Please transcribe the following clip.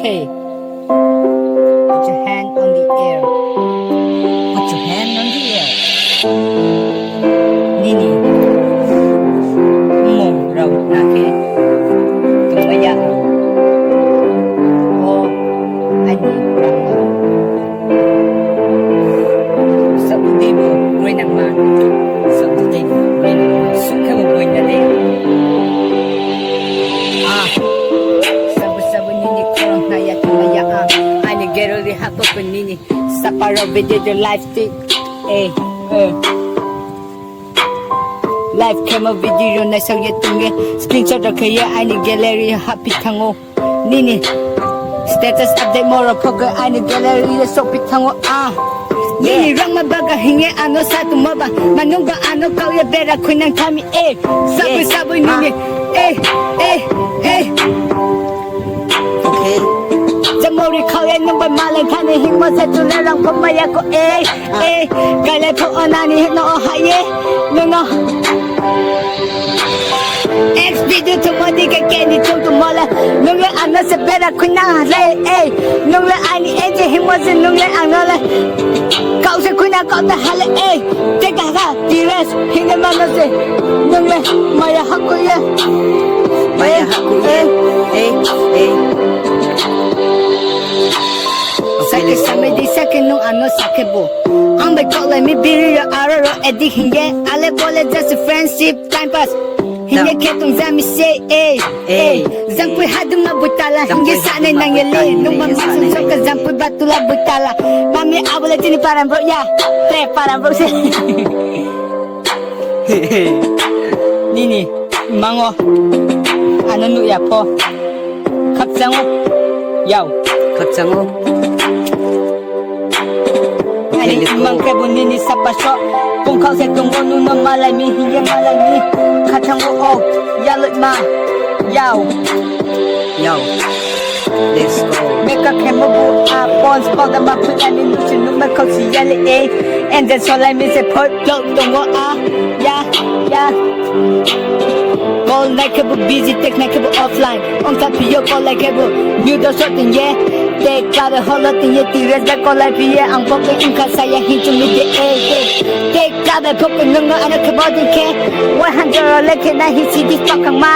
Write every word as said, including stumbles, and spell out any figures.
Hey, put your hand on the air. Put your hand on the air. Nini mmung rao na khe tongmai ya. O, aini rangma. Sabu dei bo boinangma. Sabu dei bo boinangma. Sukhe bo boina le. Ah. Sabu sabu nini khorang na ya tongmai ya ang. Aini gallery hapho ko nini. Sapa rao video de live ti. Eh, eh. Live khemo video rao naisao ye tong ye, screenshot rao khe ye aini gallery haphi thanng ou. Nini status update mo rao pho khe aini gallery ye sokphi thanng ou, ah. Nini rangma baga hing ye ano sa tongmo ba, ma nung ba ano kau ye bera khuinang thami, eh. Saboi saboi nini, eh, eh, eh. Jamori khau ye nung bai malai thani hingmo se tule rang pho maya ko, eh, eh. Kailai pho o nani hingno o ha ye, nung no. Ex video tongmo di khe keni tong tongmo le, nung le ano se bera khuinang le, eh. Nung le aini eje hingmo se nung le ano le. Kau se khuina kau ta ha le, eh. Te kaha, tires, hingde mano se. Nung le, maya haku ye. Maya haku ye. Eh, eh. Sake samai di sake nung ano sake bo. Ang bai kaulai mi biri rao aro rao edi hing ye. Ale bo le just friendship, time pass. Hing ye khe tong jami se, eh, eh. Jampui haduma butala, hing ye sanai nang ye le. Nung ba masung soka jampui batula butala. Mami abo le tini paran brouh ya. Te paran brouh se. Nini, mango. Ano nuh ya pho. Khakchang ou. Yao. Khakchang ou. Aini imang khe bo nini sapa so. Pungkhau se tongmo nung no malai mi hing ye malai mi. Khakchang ou, oh. Yaloi ma. Yao. Yao. Let's go. Makeup khemo bo a Pond's powder ma phuina ni nusi nung ma khausi ya le, eh. Angel solai mi se phot blok tong ou a. Ya, ya. Call nai khe bo busy, text nai khe bo offline. Ongtha phi yo call nai khe bo mute o so tong ye. Te kabe holo tong ye, tires bai call nai phi ye. Ang pho khe ongkha saya hing chung ni de, eh, eh. Te kabe pho khe nung no ano khe bo di khe. One hundred rao le khe nai hing si di pakangma.